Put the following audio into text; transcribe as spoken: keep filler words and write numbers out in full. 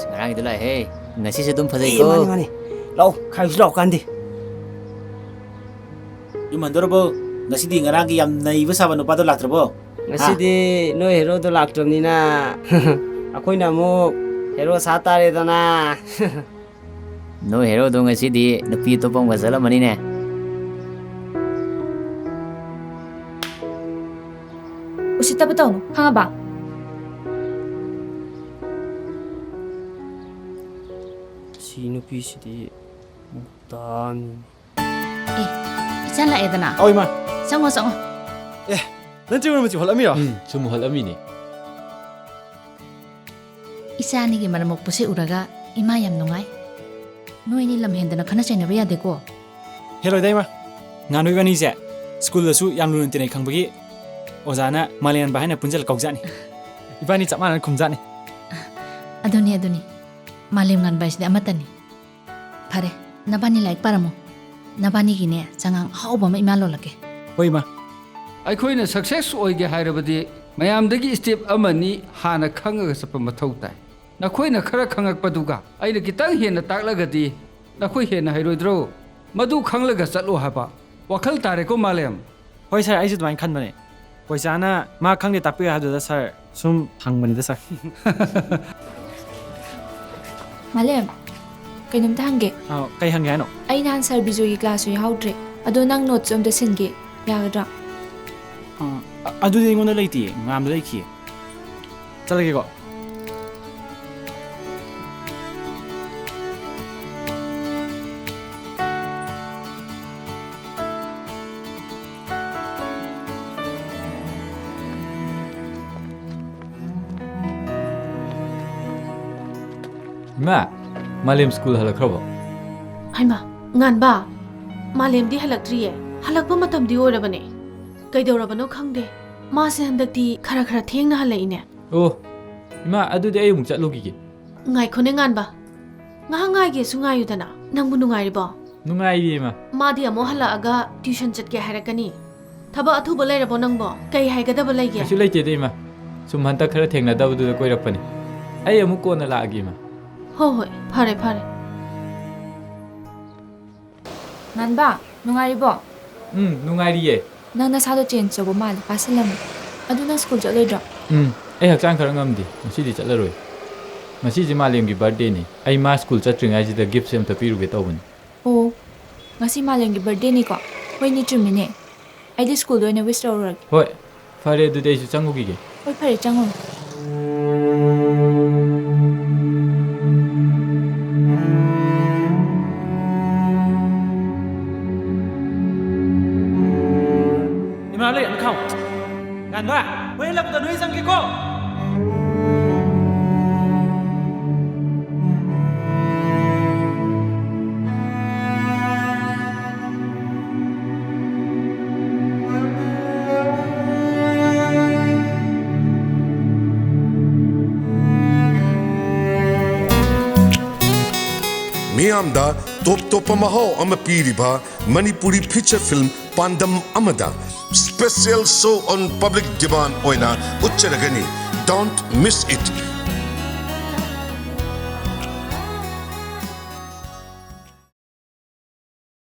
ꯉꯔꯥꯡꯒꯤꯗꯣ ꯂꯥꯛꯑꯦꯍꯦ꯫ ꯉꯁꯤꯁꯨ ꯑꯗꯨꯝ ꯐꯖꯩꯀꯣ꯫ ꯑꯦ, ꯃꯥꯅꯤ, ꯃꯥꯅꯤ꯫ ꯂꯥꯛꯑꯣ, ꯈꯥꯏꯌꯨꯁꯤ ꯂꯥꯛꯑꯣ ꯀꯥꯟꯗꯤ꯫ ꯌꯨꯝ ꯍꯟꯗꯣꯔꯕꯣ? ꯉꯁꯤꯗꯤ ꯉꯔꯥꯡꯒꯤ ꯌꯥꯝ ꯅꯩꯕ ꯁꯥꯕ ꯅꯨꯄꯥꯗꯣ ꯂꯥꯛꯇ꯭ꯔꯕꯣ? ꯉꯁꯤꯗꯤ ꯅꯣꯏ ꯍꯦꯔꯣꯗꯣ ꯂꯥꯛꯇ꯭ꯔꯕꯅꯤꯅ ꯑꯩꯈꯣꯏꯅ ꯑꯃꯨꯛ ꯍꯦꯔꯣ ꯁꯥ ꯇꯥꯔꯦꯗꯅ꯫ ꯅꯣꯏ ꯍꯦꯔꯣꯗꯣ ꯉꯁꯤꯗꯤ ꯅꯨꯄꯤ ꯑꯇꯣꯞꯄ ꯑꯃꯒ ꯆꯠꯂꯝꯃꯅꯤꯅꯦ꯫ ꯎꯁꯤꯠꯇꯕ ꯇꯧꯅꯨ, ꯈꯪꯉꯕ? ꯁꯤ ꯅꯨꯄꯤꯁꯤꯗꯤ ꯇꯥꯅꯤ꯫ ꯑꯦ, ꯏꯆꯟ ꯂꯥꯛꯑꯦꯗꯅ꯫ ꯑꯧ, ꯏꯃꯥ꯫ ꯆꯪꯉꯣ, ꯆꯪꯉꯣ꯫ ꯑꯦ, ꯅꯪ ꯆꯤꯡ ꯃꯆꯨ ꯍꯣꯜꯂꯝꯃꯤꯔꯣ? ꯎꯝ, ꯁꯨꯝ ꯍꯣꯜꯂꯝꯃꯤꯅꯦ꯫ ꯏꯆꯥ ꯑꯅꯤꯒꯤ ꯃꯔꯝ ꯃꯣꯛꯄꯁꯦ ꯎꯔꯒ ꯏꯃꯥ ꯌꯥꯝ ꯅꯨꯡꯉꯥꯏ꯫ ꯅꯣꯏꯅꯤ ꯂꯝ ꯍꯦꯟꯗꯅ ꯈꯠꯅ ꯆꯩꯅꯕ ꯌꯥꯗꯦꯀꯣ꯫ ꯍꯦꯜꯂꯣꯏꯗ ꯏꯃꯥ꯫ ꯉꯥꯟꯕ ꯏꯕꯥꯅꯤꯁꯦ ꯁ꯭ꯀꯨꯜꯗꯁꯨ ꯌꯥꯝ ꯂꯨꯅ ꯇꯤꯟꯅꯩ ꯈꯪꯕꯒꯤ ꯑꯣꯖꯥꯅ ꯃꯥꯂꯦꯝꯉꯥꯟꯕ ꯍꯥꯏꯅ ꯄꯨꯟꯁꯤꯜꯂ ꯀꯧꯖꯥꯠꯅꯤ꯫ ꯏꯕꯥꯅꯤ ꯆꯞ ꯃꯥꯟꯅꯅ ꯈꯨꯝꯖꯥꯠꯅꯤ꯫ ꯑꯗꯨꯅꯤ, ꯑꯗꯨꯅꯤ꯫ ꯃꯥꯂꯦꯝꯉꯥꯟꯕ ꯍꯥꯏꯁꯤꯗꯤ ꯑꯃꯠꯇꯅꯤ꯫ ꯐꯔꯦ, ꯅꯕꯥꯅꯤ ꯂꯥꯏꯔꯤꯛ ꯄꯥꯔꯝꯃꯣ꯫ ꯅꯕꯥꯅꯤꯒꯤꯅꯦ ꯆꯉꯥꯡ ꯑꯍꯥꯎꯕ ꯑꯃ ꯏꯃꯥ ꯂꯣꯜꯂꯛꯀꯦ꯫ ꯍꯣꯏ, ꯏꯃꯥ꯫ ꯑꯩꯈꯣꯏꯅ ꯁꯛꯁꯦꯁ ꯑꯣꯏꯒꯦ ꯍꯥꯏꯔꯕꯗꯤ ꯃꯌꯥꯝꯗꯒꯤ ꯁ꯭ꯇꯦꯞ ꯑꯃꯅꯤ ꯍꯥꯟꯅ ꯈꯪꯉꯒ ꯆꯠꯄ ꯃꯊꯧ ꯇꯥꯏ꯫ ꯅꯈꯣꯏꯅ ꯈꯔ ꯈꯪꯉꯛꯄꯗꯨꯒ ꯑꯩꯅ ꯈꯤꯇꯪ ꯍꯦꯟꯅ ꯇꯥꯛꯂꯒꯗꯤ ꯅꯈꯣꯏ ꯍꯦꯟꯅ ꯍꯩꯔꯣꯏꯗ꯭ꯔꯣ? ꯃꯗꯨ ꯈꯪꯂꯒ ꯆꯠꯂꯣ ꯍꯥꯏꯕ ꯋꯥꯈꯜ ꯇꯥꯔꯦꯀꯣ, ꯃꯥꯂꯦꯝ? ꯍꯣꯏ ꯁꯥꯔ, ꯑꯩꯁꯨ ꯑꯗꯨꯃꯥꯏꯅ ꯈꯟꯕꯅꯦ꯫ ꯑꯣꯖꯥꯅ ꯃꯥ ꯈꯪꯗꯦ ꯇꯥꯛꯄꯤꯌꯨ ꯍꯥꯏꯕꯗꯨꯗ ꯁꯥꯔ ꯁꯨꯝ ꯍꯪꯕꯅꯤꯗ ꯁꯥꯔ꯫ ꯃꯥꯂꯦꯝ, ꯀꯩꯅꯣꯝꯇ ꯍꯪꯒꯦ꯫ ꯑꯥ, ꯀꯩ ꯍꯪꯒꯦ ꯍꯥꯏꯅꯣ? ꯑꯩ ꯅꯍꯥꯟ ꯁꯥꯔ ꯕꯤꯖꯣꯏꯒꯤ ꯀ꯭ꯂꯥꯁꯁꯨ ꯌꯥꯎꯍꯧꯗ꯭ꯔꯦ, ꯑꯗꯣ ꯅꯪ ꯅꯣꯠꯁ ꯑꯝꯇ ꯁꯤꯟꯒꯦ, ꯌꯥꯒꯗ꯭ꯔꯥ? ꯑꯥ, ꯑ-, ꯑꯗꯨꯗꯤ ꯑꯩꯉꯣꯟꯗ ꯂꯩꯇꯤꯌꯦ, ꯉꯥꯟꯕꯗ ꯂꯩꯈꯤꯌꯦ꯫ ꯆꯠꯂꯒꯦꯀꯣ꯫ ꯏꯃꯥ, ꯃꯥꯂꯦꯝ ꯁ꯭ꯀꯨꯜ ꯍꯜꯂꯛꯈ꯭ꯔꯕꯣ? ꯍꯩꯃꯥ, ꯉꯥꯟꯕ, ꯃꯥꯂꯦꯝꯗꯤ ꯍꯜꯂꯛꯇ꯭ꯔꯤꯌꯦ꯫ ꯍꯜꯂꯛꯄ ꯃꯇꯝꯗꯤ ꯑꯣꯏꯔꯕꯅꯦ꯫ ꯀꯩꯗꯧꯔꯕꯅꯣ ꯈꯪꯗꯦ꯫ ꯃꯥꯁꯦ ꯍꯟꯗꯛꯇꯤ ꯈꯔ ꯈꯔ ꯊꯦꯡꯅ ꯍꯜꯂꯛꯏꯅꯦ꯫ ꯑꯣ, ꯏꯃꯥ, ꯑꯗꯨꯗꯤ ꯑꯩ ꯑꯃꯨꯛ ꯆꯠꯂꯨꯈꯤꯒꯦ꯫ ꯉꯥꯏꯈꯣꯅꯦ ꯉꯥꯟꯕ꯫ ꯉꯥꯏꯍꯥꯛ ꯉꯥꯏꯒꯦꯁꯨ ꯉꯥꯏꯌꯨꯗꯅ꯫ ꯅꯪꯕꯨ ꯅꯨꯡꯉꯥꯏꯔꯤꯕꯣ? ꯅꯨꯡꯉꯥꯏꯔꯤꯌꯦ, ꯏꯃꯥ꯫ ꯃꯥꯗꯤ ꯑꯃꯨꯛ ꯍꯜꯂꯛꯑꯒ ꯇ꯭ꯌꯨꯁꯟ ꯆꯠꯀꯦ ꯍꯥꯏꯔꯛꯀꯅꯤ꯫ ꯊꯕꯛ ꯑꯊꯨꯕ ꯂꯩꯔꯕꯣ ꯅꯪꯕꯣ? ꯀꯩ ꯍꯥꯏꯒꯗꯕ ꯂꯩꯒꯦ? ꯀꯩꯁꯨ ꯂꯩꯇꯦꯗ, ꯏꯃꯥ꯫ ꯁꯨꯝ ꯍꯟꯇꯛ ꯈꯔ ꯊꯦꯡꯅꯗꯕꯗꯨꯗ ꯀꯣꯏꯔꯛꯄꯅꯤ꯫ ꯑꯩ ꯑꯃꯨꯛ ꯀꯣꯟꯅ ꯂꯥꯛꯑꯒꯦ, ꯏꯃꯥ꯫ ꯍꯣꯏ ꯍꯣꯏ, ꯐꯔꯦ ꯐꯔꯦ꯫ ꯉꯥꯟꯕ, ꯅꯨꯡꯉꯥꯏꯔꯤꯕꯣ? ꯎꯝ, ꯅꯨꯡꯉꯥꯏꯔꯤꯌꯦ꯫ ꯅꯪ ꯅꯁꯥꯗꯣ ꯆꯦꯟꯖ ꯇꯧꯕ ꯃꯥꯜꯂꯦ, ꯄꯥꯁꯤꯜꯂꯝꯃꯦ꯫ ꯑꯗꯨ ꯅꯪ ꯁ꯭ꯀꯨꯜ ꯆꯠꯂꯣꯏꯗ꯭ꯔꯣ? ꯎꯝ, ꯑꯩ ꯍꯛꯆꯥꯡ ꯈꯔ ꯉꯝꯗꯦ, ꯉꯁꯤꯗꯤ ꯆꯠꯂꯔꯣꯏ꯫ ꯉꯁꯤꯁꯦ ꯃꯥꯂꯦꯝꯒꯤ ꯕꯥꯔꯊꯗꯦꯅꯤ꯫ ꯑꯩ ꯃꯥ ꯁ꯭ꯀꯨꯜ ꯆꯠꯇ꯭ꯔꯤꯉꯩꯁꯤꯗ ꯒꯤꯐꯁꯦ ꯑꯝꯇ ꯄꯤꯔꯨꯒꯦ ꯇꯧꯕꯅꯤ꯫ ꯑꯣ, ꯉꯁꯤ ꯃꯥꯂꯦꯝꯒꯤ ꯕꯥꯔꯊꯗꯦꯅꯤꯀꯣ? ꯍꯣꯏꯅꯦ, ꯆꯨꯝꯃꯤꯅꯦ꯫ ꯑꯩꯗꯤ ꯁ꯭ꯀꯨꯜꯗ ꯑꯣꯏꯅ ꯋꯤꯁ ꯇꯧꯔꯨꯔꯒꯦ꯫ ꯍꯣꯏ, ꯐꯔꯦ, ꯑꯗꯨꯗꯤ ꯑꯩꯁꯨ ꯆꯪꯉꯨꯈꯤꯒꯦ꯫ ꯍꯣꯏ, ꯐꯔꯦ, ꯆꯪꯉꯨ꯫ ꯏꯃꯥ ꯂꯩ, ꯑꯃ ꯈꯥꯎ꯫ ꯉꯥꯟꯕ, ꯍꯣꯔꯦꯟ ꯍꯜꯂꯛꯄꯗ ꯅꯣꯏ ꯆꯪꯒꯦꯀꯣ꯫ ꯃꯤꯌꯥꯝꯗ ꯇꯣꯞ ꯇꯣꯞꯄ ꯃꯍꯥꯎ ꯑꯃ ꯄꯤꯔꯤꯕ ꯃꯅꯤꯄꯨꯔꯤ ꯐꯤꯆꯔ ꯐꯤꯜꯝ ꯄꯥꯟꯗꯝ ꯑꯃꯗ special show on public demand ꯑꯣꯏꯅ ꯎꯠꯆꯔꯒꯅꯤ꯫ Don't miss it꯫